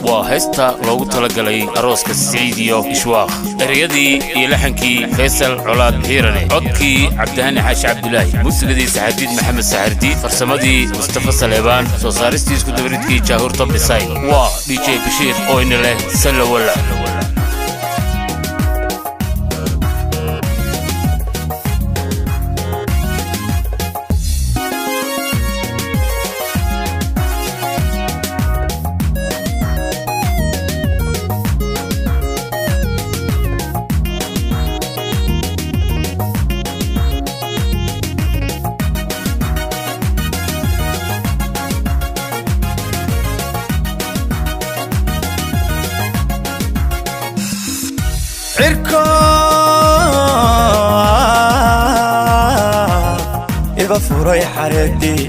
Waa heesta loogu talagalay arooska Siciid iyo Ishwaaq. Ereyadii iyo laxankii Faysal Colaad Xiirane, codkii Cabdihani Xaashi Cabdulaahi, muusikadii Saxardiid Maxamed Saxardiid, farsamadii Mustafa Saleebaan, soo saaristii isku dabaridkii Jaahuur Top Design. Waa DJ Bashiir oo ina leh sallawala. Cirko iba furay xareedii,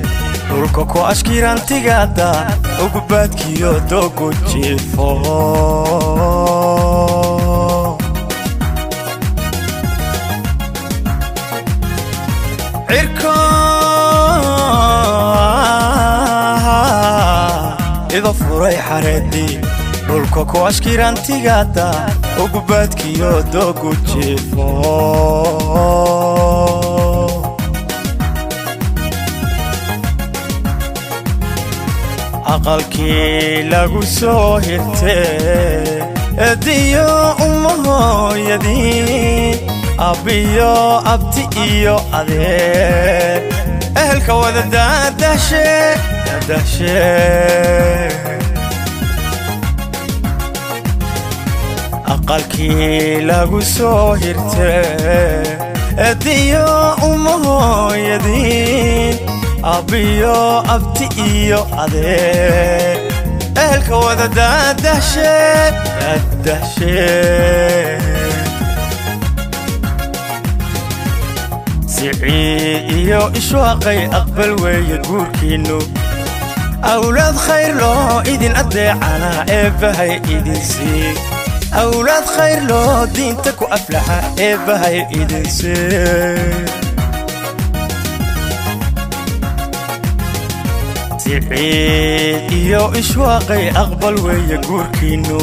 dhulka ku ashkirantigaada ugubaadkiyo doogu jiifo. Cirko iba furay xareedii, dhulka ku ashkirantigaada ugubaadkiyo doogu jiifo. Aqalkii lagu soo hirtee ediyo uma hooyadii, abbiyo abti iyo adeer, ehelka wada daadahshe daadahshe. Aqalkii lagu soo hirtee ediyo uma hooyadii, abbiyo abti iyo adeer, ehelka wada daadahshe daadahshe. Siciid iyo Ishwaaqay, aqbal weeye guurkiinnu. Awlaad khayr loo idin addeecana eebbahay idin sii. Awlaad khayr loo diinta ku aflaxa eebbahay idin sii. Siciid iyo Ishwaaqay, aqbal weeye guurkiinnu.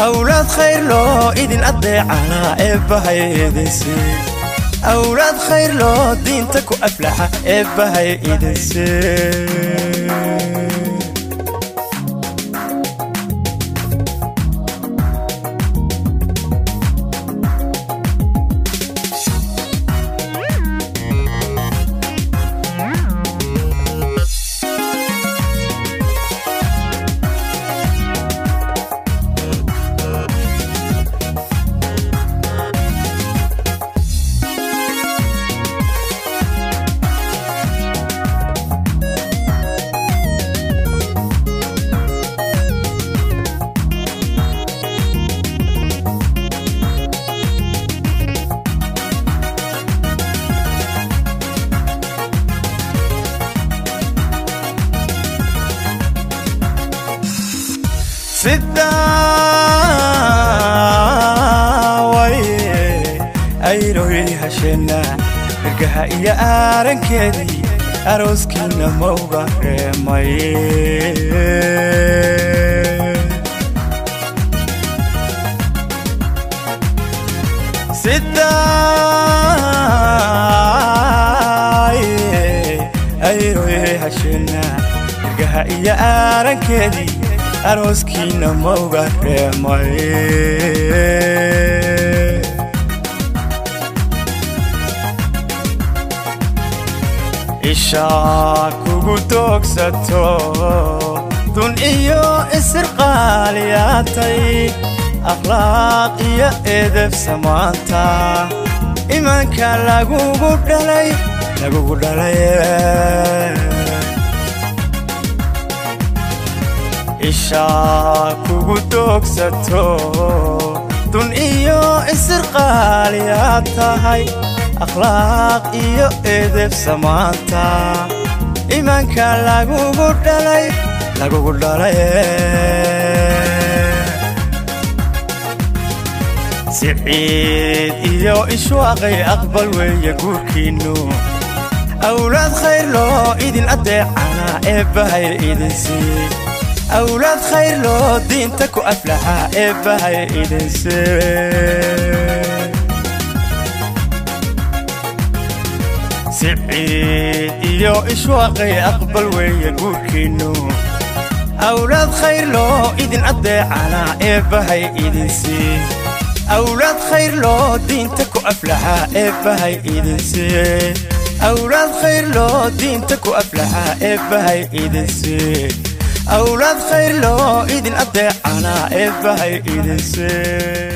Awlaad khayr loo idin addeecana eebbahay idin sii. Awlaad khayr loo diinta ku aflaxa eebbahay idin sii. Sidaaway ayroy hasheenna irgaha iyo aarankeedii, arooskiina mauga reemay. Sidaay ayroy hasheenna irgaha iyo aarankeedii, arooskiina mauga reemay. Ishaa kugu doogsato dun iyo isir qaaliyaatay, akhlaaq iyo edeb samaanta, imaanka lagugu dhalay lagugu dhalay. Ishaa kugu doogsato dun iyo isir qaaliyaad tahay, akhlaaq iyo edeb samaanta, imaanka lagugu dhalay lagugu dhalay. Siciid iyo Ishwaaqay, aqbal weeye guurkiinnu. Awlaad khayr loo idin addeecana eebbahay idin sii. Awlaad khayr loo diinta ku aflaxa eebbahay idinse. Siciid iyo Ishwaaqay aqbal weeye guurkiinnu. Awlaad khayr loo idin addeecana eebbahay idinsii. Awlaad khayr loo diinta ku aflaxa eebbahay idinsii. Awlaad khayr loo diinta ku aflaxa eebbahay idinsii. Awlaad khayr loo idin addeecana eebbahay idinsii.